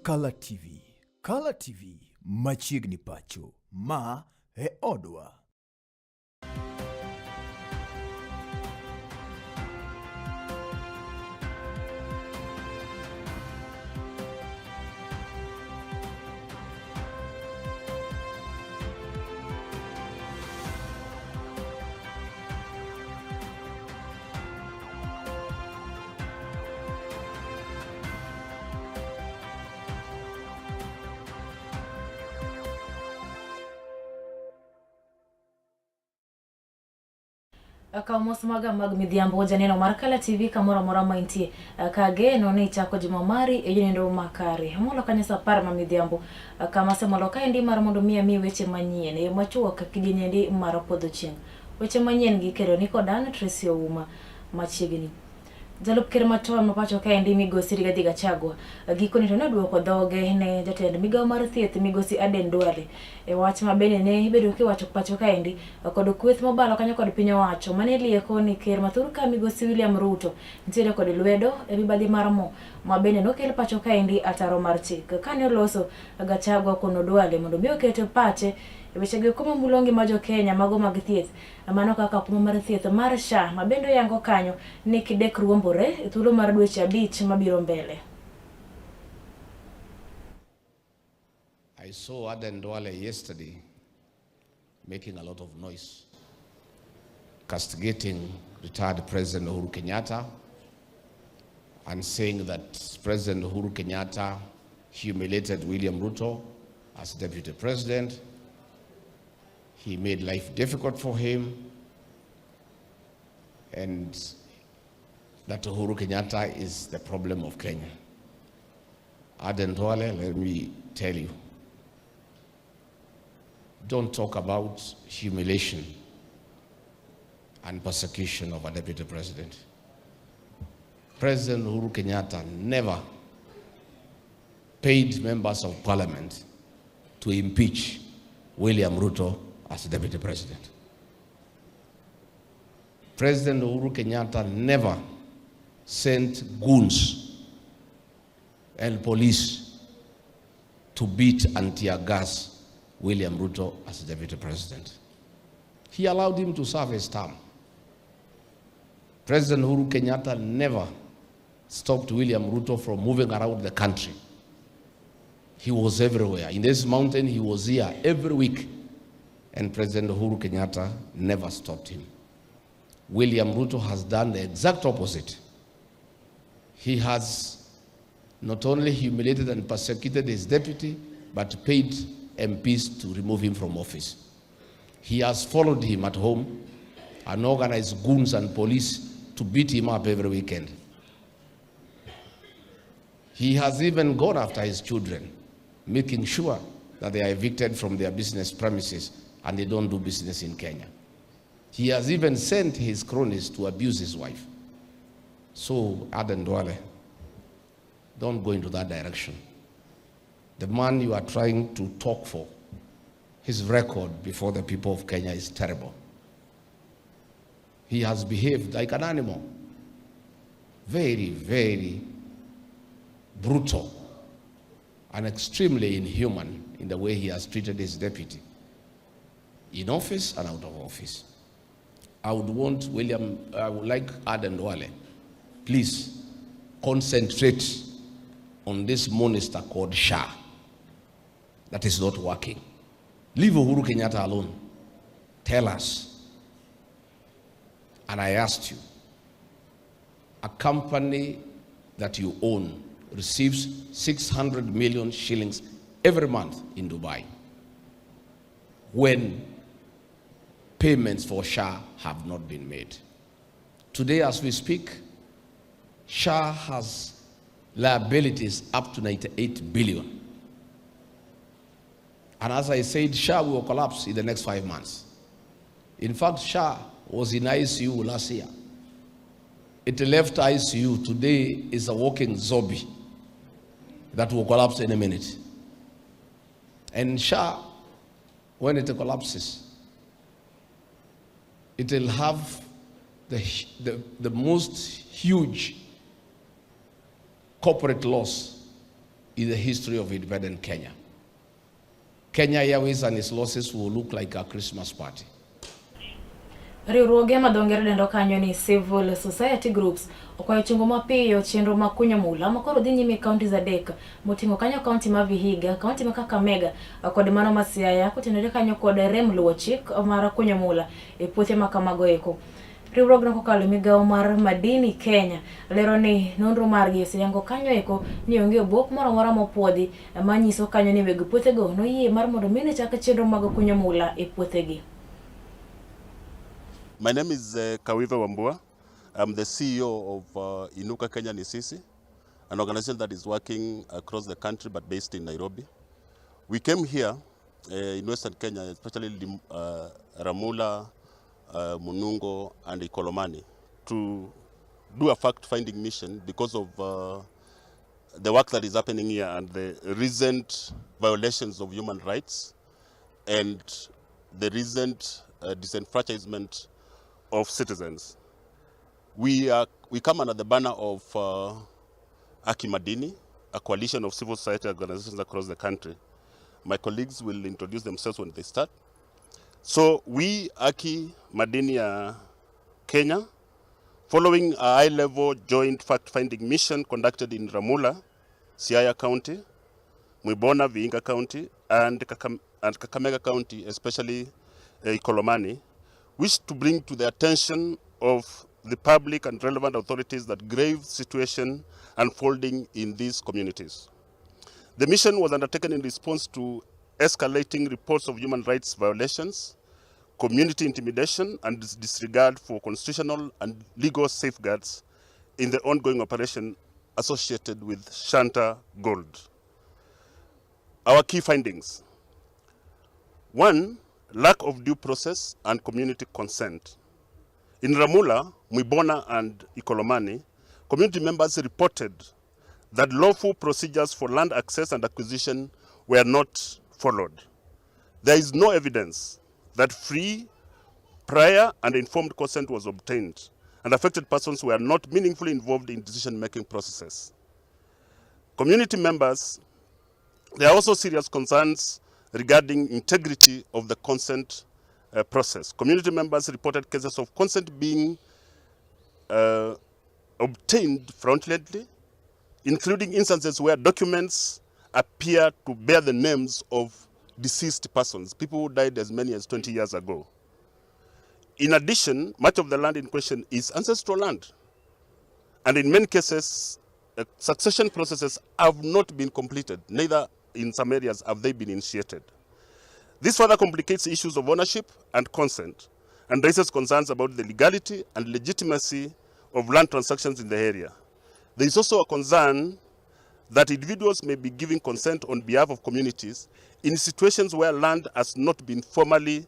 Kala TV. Kala TV machiegni pacho. Ma e odwa. Akaw mos maga mag midhiambo janeno mar Kala TV kamoro amora ma intie kageno ni ichako juma mari e nendo makare. Molo kanyo sa 10 ma midhiambo kama asemolo kaendi mar mondo mi ami weche manyien e yo machuok kidiendi mar podho chieng'. Weche manyien gi kelo ni kod an Tracy Ouma machiegni. Jalup ker machon ma pacho kaendi migosi Rigathi Gachagua gikone to ne oduoko dhoge ne jatend migawo mar thieth migosi Aden Duale e wach ma bende ne ibedo kiwacho pacho kaendi kod kweth mobalo kanyo kod piny owacho mane lieko ni ker ma thurka migosi William Ruto nitiere kod lwedo e mibadhi mar mo ma bende nokel pacho kaendi ataro mar chik. Kane oloso Gachagua kono Duale mondo mi oket pache e wechego eko mamulo ngima jo Kenya mago mag thieth mano kaka okumba mar thieth mar SHA ma bende oyango kanyo ni kidek ruombore e thuolo mar dweche 5 mabiro mbele. I saw Aden Duale yesterday making a lot of noise, castigating retired President Uhuru Kenyatta and saying that President Uhuru Kenyatta humiliated William Ruto as deputy president. He made life difficult for him, and that Uhuru Kenyatta is the problem of Kenya. Aden Duale, let me tell you, don't talk about humiliation and persecution of a deputy president. President Uhuru Kenyatta never paid members of parliament to impeach William Ruto as deputy president. President Uhuru Kenyatta never sent goons and police to beat and tear gas William Ruto as deputy president. He allowed him to serve his term. President Uhuru Kenyatta never stopped William Ruto from moving around the country. He was everywhere. In this mountain, he was here every week. And President Uhuru Kenyatta never stopped him. William Ruto has done the exact opposite. He has not only humiliated and persecuted his deputy, but paid MPs to remove him from office. He has followed him at home and organized goons and police to beat him up every weekend. He has even gone after his children, making sure that they are evicted from their business premises and they don't do business in Kenya. He has even sent his cronies to abuse his wife. So, Aden Duale, don't go into that direction. The man you are trying to talk for, his record before the people of Kenya is terrible. He has behaved like an animal. Very, very brutal and extremely inhuman in the way he has treated his deputy, in office and out of office. I would want William, I would like Aden Duale, please concentrate on this monster called SHA that is not working. Leave Uhuru Kenyatta alone. Tell us. And I asked you, a company that you own receives 600 million shillings every month in Dubai when payments for SHA have not been made. Today, as we speak, SHA has liabilities up to 98 billion. And as I said, SHA will collapse in the next 5 months. In fact, SHA was in ICU last year. It left ICU. Today is a walking zombie that will collapse any minute. And SHA, when it collapses, it will have the most huge corporate loss in the history of independent Kenya. Kenya Airways and its losses will look like a Christmas party. Riwruoge ma dho ngere dendo kanyo ni Civil Society Groups okwayo chungo mapiyo chenro mag kunyo mula makoro dhi nyime e counties adek moting'o kanyo kaunti ma Vihiga, kaunti ma Kakamega kod mano ma Siaya kotenore kanyo kod rem luwo chik mar kunyo mula e puothe ma kamago eko. Riwruogno kokalo e migawo mar Madini Kenya lero ni nonro margi oseyango kanyo eko ni onge obok moro amora mopuodhi manyiso kanyo ni weg puothego noyie mar mondo mine chak chenro mag kunyo mula e puothegi. My name is Kawive Wambua. I'm the CEO of Inuka Kenya Nisisi, an organization that is working across the country but based in Nairobi. We came here in Western Kenya, especially Ramula, Munungo, and Ikolomani, to do a fact-finding mission because of the work that is happening here and the recent violations of human rights and the recent disenfranchisement of citizens. We come under the banner of Haki Madini, a coalition of civil society organizations across the country. My colleagues will introduce themselves when they start. So we, Haki Madini Kenya, following a high-level joint fact-finding mission conducted in Ramula, Siaya County, Mwibona, Vihiga County, and Kakamega County, especially Ikolomani, wish to bring to the attention of the public and relevant authorities that grave situation unfolding in these communities. The mission was undertaken in response to escalating reports of human rights violations, community intimidation, and disregard for constitutional and legal safeguards in the ongoing operation associated with Shanta Gold. Our key findings. 1, lack of due process and community consent. In Ramula, Mwibona, and Ikolomani, community members reported that lawful procedures for land access and acquisition were not followed. There is no evidence that free, prior, and informed consent was obtained, and affected persons were not meaningfully involved in decision-making processes. Community members, there are also serious concerns regarding integrity of the consent process. Community members reported cases of consent being obtained fraudulently, including instances where documents appear to bear the names of deceased persons, people who died as many as 20 years ago. In addition, much of the land in question is ancestral land. And in many cases, succession processes have not been completed, neither in some areas have they been initiated. This further complicates issues of ownership and consent and raises concerns about the legality and legitimacy of land transactions in the area. There is also a concern that individuals may be giving consent on behalf of communities in situations where land has not been formally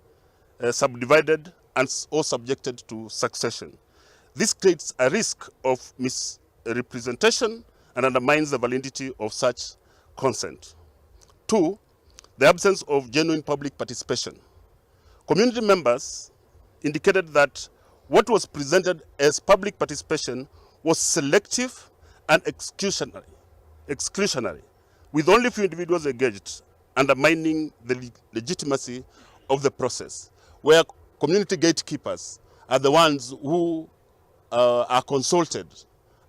subdivided and or subjected to succession. This creates a risk of misrepresentation and undermines the validity of such consent. 2, the absence of genuine public participation. Community members indicated that what was presented as public participation was selective and exclusionary, with only few individuals engaged, undermining the legitimacy of the process, where community gatekeepers are the ones who are consulted,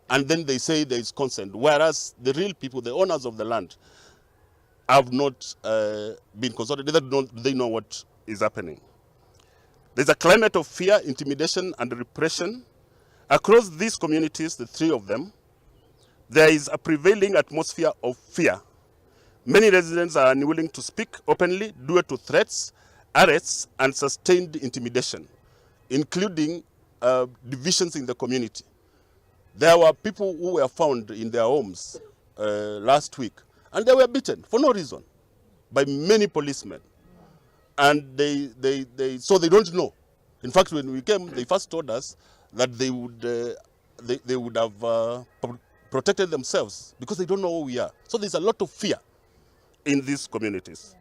and then they say there is consent, whereas the real people, the owners of the land, have not been consulted. Neither do they know what is happening. There's a climate of fear, intimidation, and repression. Across these communities, the three of them, there is a prevailing atmosphere of fear. Many residents are unwilling to speak openly due to threats, arrests, and sustained intimidation, including divisions in the community. There were people who were found in their homes last week, and they were beaten for no reason by many policemen. And so they don't know. In fact, when we came, they first told us that they would have protected themselves because they don't know who we are. So there's a lot of fear in these communities.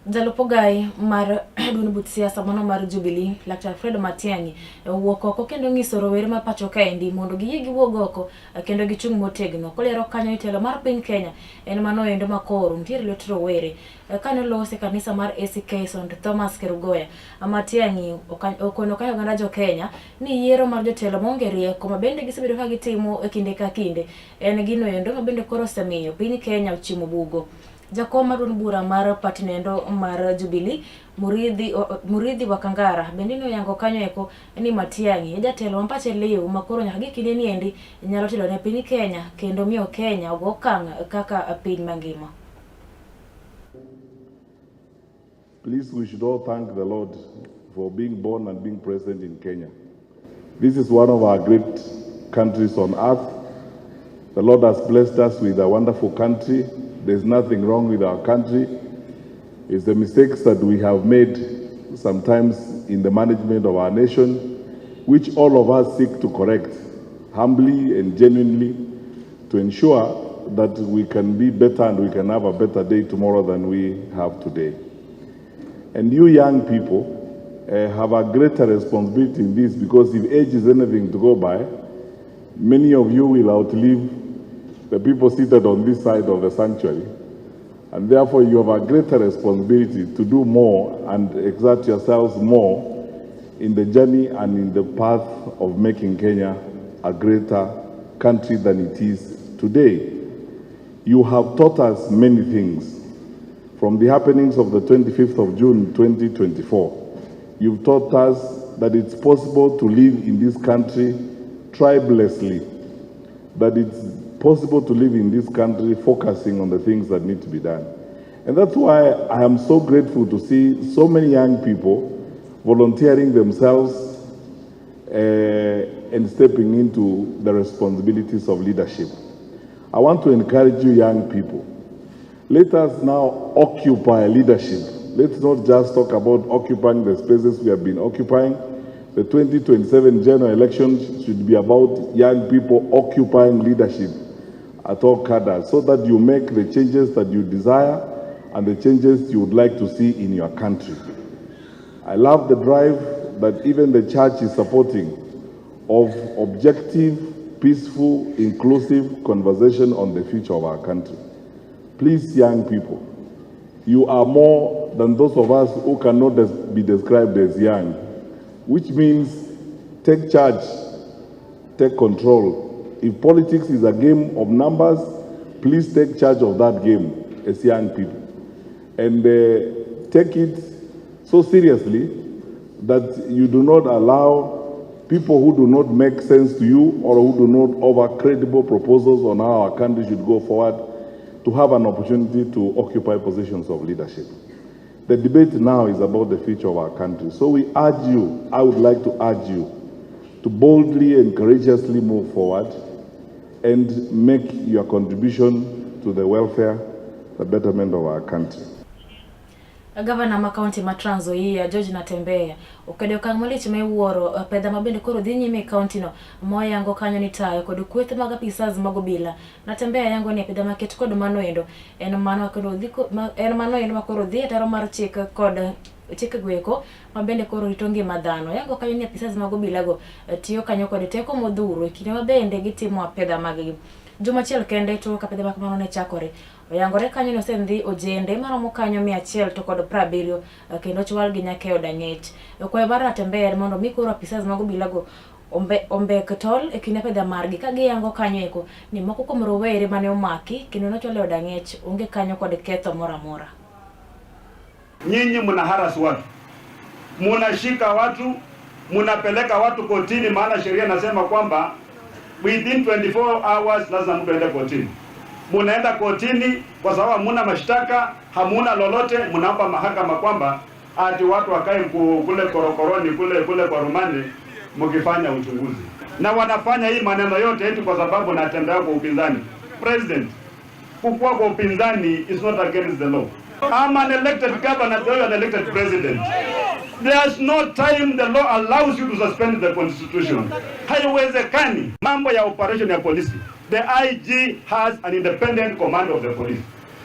Jalup ogai mar duond buch siasa mano mar Jubilee, Laktar Fred Matiang'i owuok oko kendo nyiso rowere ma pacho kaendi mondo giyie giwuog oko kendo gichung' motegno. Kolero kanyo ni telo mar piny Kenya en mano endo ma koro nitiere lwet rowere. Kane olose e kanisa mar ACK St Thomas Kerugoya, Matiang'i okono kanyo oganda jo Kenya ni yiero mar jotelo maonge rieko ma bende gisebedo ka gitimo e kinde ka kinde en gino endo ma bende koro osemiyo piny Kenya ochimo bugo. Jakom mar duond bura mar party noendo mar Jubilee, Muriithi wa Kangara bende ne oyango kanyo eko ni Matiang'i e jatelo ma pache liw ma koro nyaka gi kinde niendi nyalo telo ne piny Kenya kendo miyo Kenya ogo okang' kaka piny mangima. Please, we should all thank the Lord for being born and being present in Kenya. This is one of our great countries on earth. The Lord has blessed us with a wonderful country. There's nothing wrong with our country. It's the mistakes that we have made sometimes in the management of our nation, which all of us seek to correct humbly and genuinely to ensure that we can be better and we can have a better day tomorrow than we have today. And you young people have a greater responsibility in this, because if age is anything to go by, many of you will outlive the people seated on this side of the sanctuary. And therefore you have a greater responsibility to do more and exert yourselves more in the journey and in the path of making Kenya a greater country than it is today. You have taught us many things. From the happenings of the 25th of June 2024, you've taught us that it's possible to live in this country tribelessly, that it's possible to live in this country focusing on the things that need to be done. And that's why I am so grateful to see so many young people volunteering themselves and stepping into the responsibilities of leadership. I want to encourage you young people. Let us now occupy leadership. Let's not just talk about occupying the spaces we have been occupying. The 2027 general election should be about young people occupying leadership at all cadres, so that you make the changes that you desire and the changes you would like to see in your country. I love the drive that even the church is supporting of objective, peaceful, inclusive conversation on the future of our country. Please, young people, you are more than those of us who cannot be described as young, which means take charge, take control. If politics is a game of numbers, please take charge of that game as young people. And take it so seriously that you do not allow people who do not make sense to you or who do not offer credible proposals on how our country should go forward to have an opportunity to occupy positions of leadership. The debate now is about the future of our country. So we urge you, I would like to urge you, to boldly and courageously move forward and make your contribution to the welfare, the betterment of our country. Gavana ma kaunti ma Trans Nzoia George Natembeya okedo okang' malich ma iwuoro pedha ma bende koro dhi nyime e kaunti no moyango kanyo ni tayo kod kweth mag apisas mag obila. Natembeya yango ni pedha maket kod mano endo en mano koro dhi en mano endo ma koro dhi e taro mar chik kod chik gweko ma bende koro rito ngima dhano. Yango kanyo ni apisas mag obila go tiyo kanyo kod teko modhuro e kinde ma bende gitimo apedha mag gi. Juma achiel kende to ka pedha ma kamano ne chakore. Oyangore kanyo ni osendhi ojende maromo kanyo 170 kendo ochwalgi nyaka e od ang'ech. Kwayo mar Natembeya en mondo mi koro apisas mag obila go ombek tol e kinde apedha margi ka giyango kanyo eko ni moko kuom rowere mane omaki kendo nochwal e od ang'ech onge kanyo kod ketho moro amora. Nyinyi mna harass watu, munashika watu, munapeleka watu kotini, maana sheria nasema kwamba within 24 hours lazima mtu aende kotini. Munaenda kotini kwa sababu hamuna mashtaka, hamuna lolote, mnaomba mahakama kwamba ati watu wakae kule korokoroni kule kwa rumande mkifanya uchunguzi. Na wanafanya hii maneno yote eti kwa sababu natembea kwa upinzani. President, kukua kwa upinzani is not against the law. I'm an elected governor, you're an elected president. There's no time the law allows you to suspend the constitution. Haiwezekani. Mambo ya operation ya polisi. The IG has an independent command of the police.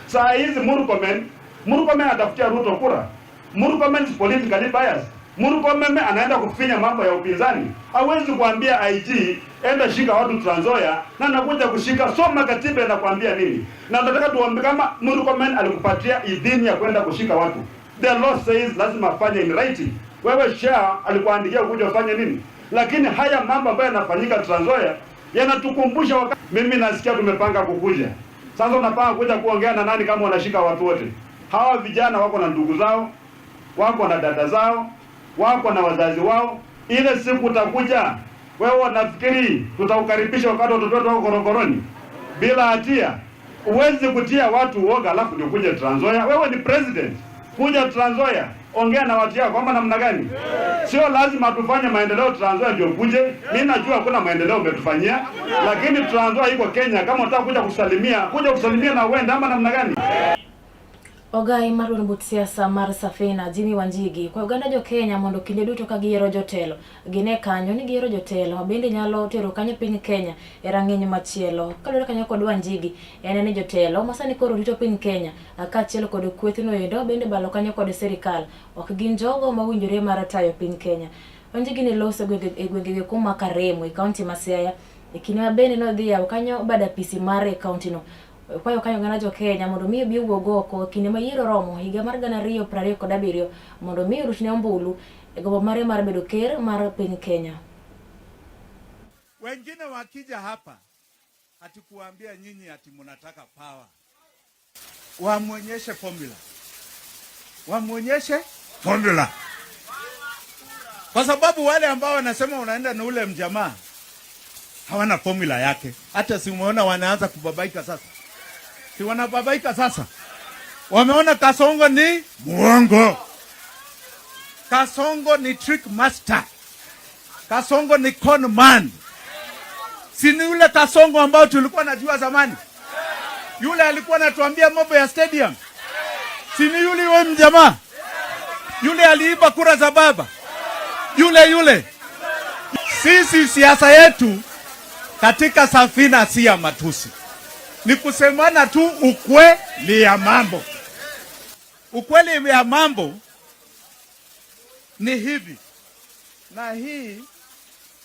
Saa hizi Murkomen Murkomen atafutia Ruto kura. Murkomen is politically biased. Murkomen anaenda kufinya mambo ya upinzani. Hawezi kuambia IG enda shika watu Trans Nzoia na nakuja kushika. Soma katiba inakwambia nini? Na nataka tuombe kama Murkomen alikupatia idhini ya kwenda kushika watu. The law says lazima afanye in writing. Wewe SHA alikuandikia kuja ufanye nini? Lakini haya mambo ambayo yanafanyika Trans Nzoia yanatukumbusha wakati mimi nasikia tumepanga kukuja. Sasa unapanga kuja kuongea na nani kama unashika watu wote? Hawa vijana wako na ndugu zao, wako na dada zao, wako na wazazi wao. Ile siku utakuja wewe, unafikiri tutaukaribisha wakati watoto wetu wako korokoroni bila hatia? Huwezi kutia watu uoga alafu ndio kuja Trans Nzoia. Wewe ni president, kuja Trans Nzoia, ongea na watu yako kwamba namna gani? Sio lazima tufanye maendeleo Trans Nzoia ndio kuje. Mimi najua hakuna maendeleo umetufanyia, lakini Trans Nzoia iko Kenya. Kama unataka kuja kusalimia, kuja kusalimia na uende ama namna gani? Ogai mar duond buch siasa mar Safina Jimmy Wanjigi kwa oganda jo Kenya mondo kinde duto ka giyiero jotelo gine kanyo ni giyiero jotelo ma bende nyalo tero kanyo piny Kenya e rang'iny machielo. Kaluwore kanyo kod Wanjigi en ni jotelo ma sani koro rito piny Kenya kaachiel kod kwethno endo bende balo kanyo kod sirikal ok gin jogo mowinjore mar tayo piny Kenya. Wanjigi ne loso e gwenge kuma Karemo e kaunti ma Siaya e kinde ma bende nodhi yawo kanyo bad apisi mare e kaunti no. Kwayo kanyo oganda jo Kenya mondo mi obi owuog oko kinde ma yiero romo higa mar 2027 mondo mi orutne ombulu e gombo mare mar bedo ker mar piny Kenya. Wengine wakija hapa ati kuambia nyinyi ati mnataka power, wamwonyeshe formula, wamwonyeshe formula, kwa sababu wale ambao wanasema unaenda na ule mjamaa hawana formula yake. Hata si umeona wanaanza kubabaika sasa, si wanababaika sasa, wameona Kasongo ni muongo, Kasongo ni trick master, Kasongo ni con man. Si ni yule Kasongo ambao tulikuwa najua zamani? Yule alikuwa anatuambia mambo ya stadium. Si ni yule yule mjamaa? Yule aliiba kura za baba. Yule yule. Sisi siasa yetu katika Safina si ya matusi. Ni kusemana tu ukweli ya mambo. Ukweli ya mambo ni hivi. Na hii,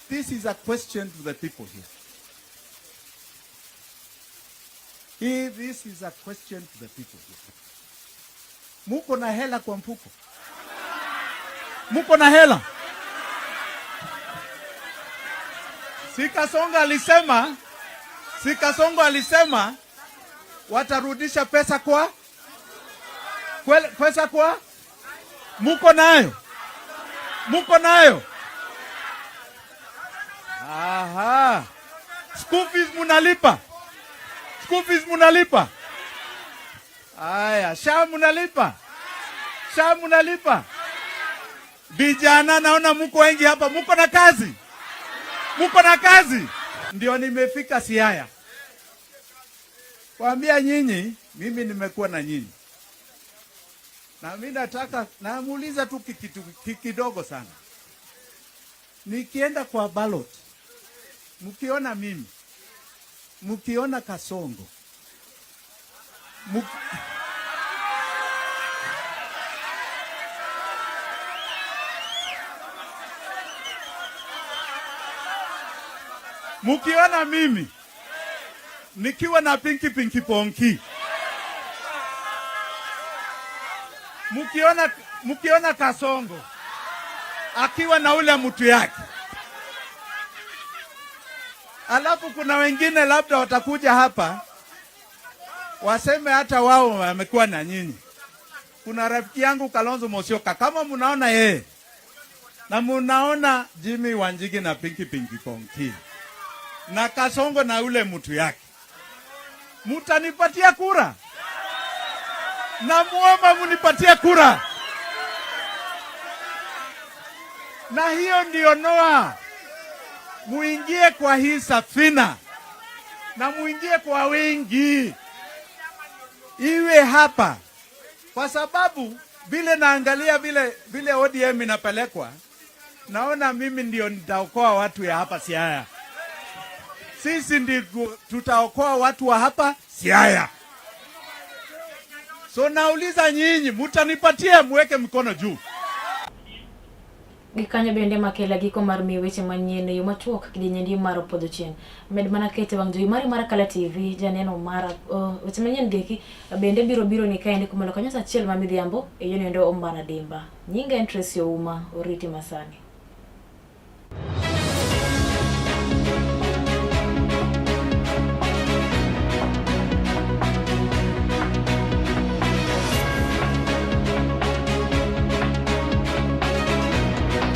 this is a question to the people here. Hii, this is a question to the people here. Muko na hela kwa mfuko? Muko na hela? Si Kasongo alisema, si Kasongo alisema watarudisha pesa kwa kwele, pesa kwa muko nayo? Muko nayo? Aha. School fees munalipa? School fees munalipa? Aya, SHA munalipa? SHA munalipa? Vijana naona muko wengi hapa, muko na kazi? Muko na kazi? Ndio nimefika Siaya kuambia nyinyi, mimi nimekuwa na nyinyi. Na mimi nataka namuuliza tu kitu kidogo sana. Nikienda kwa ballot, mkiona mimi, mkiona Kasongo, mkiona mimi nikiwa na pinki pinki ponki, mkiona Kasongo akiwa na ule mtu yake, alafu kuna wengine labda watakuja hapa waseme hata wao wamekuwa na nyinyi. Kuna rafiki yangu Kalonzo Musyoka, kama mnaona yeye na mnaona Jimmy Wanjigi na pinki pinki ponki na Kasongo na ule mtu yake, mutanipatia kura? Namuomba munipatie kura. Na hiyo ndio Noa, muingie kwa hii safina na muingie kwa wingi, iwe hapa, kwa sababu vile naangalia vile ODM inapelekwa, naona mimi ndio nitaokoa watu ya hapa Siaya. Sisi ndio tutaokoa watu wa hapa Siaya. So nauliza nyinyi, mutanipatia? Muweke mkono juu. Gi kanyo bende makela giko mar miyo weche manyien e yo machuok kidienyendi mar podho chieng'. Med mana kete wang' jowi mari mar Kala TV, janeno mar weche manyien geki bende biro biro ni kaendi kumalo kanyo saa achiel ma midhiambo e yono endo Ombana Dimba. Nyinga en Tracy Ouma, oriti masani.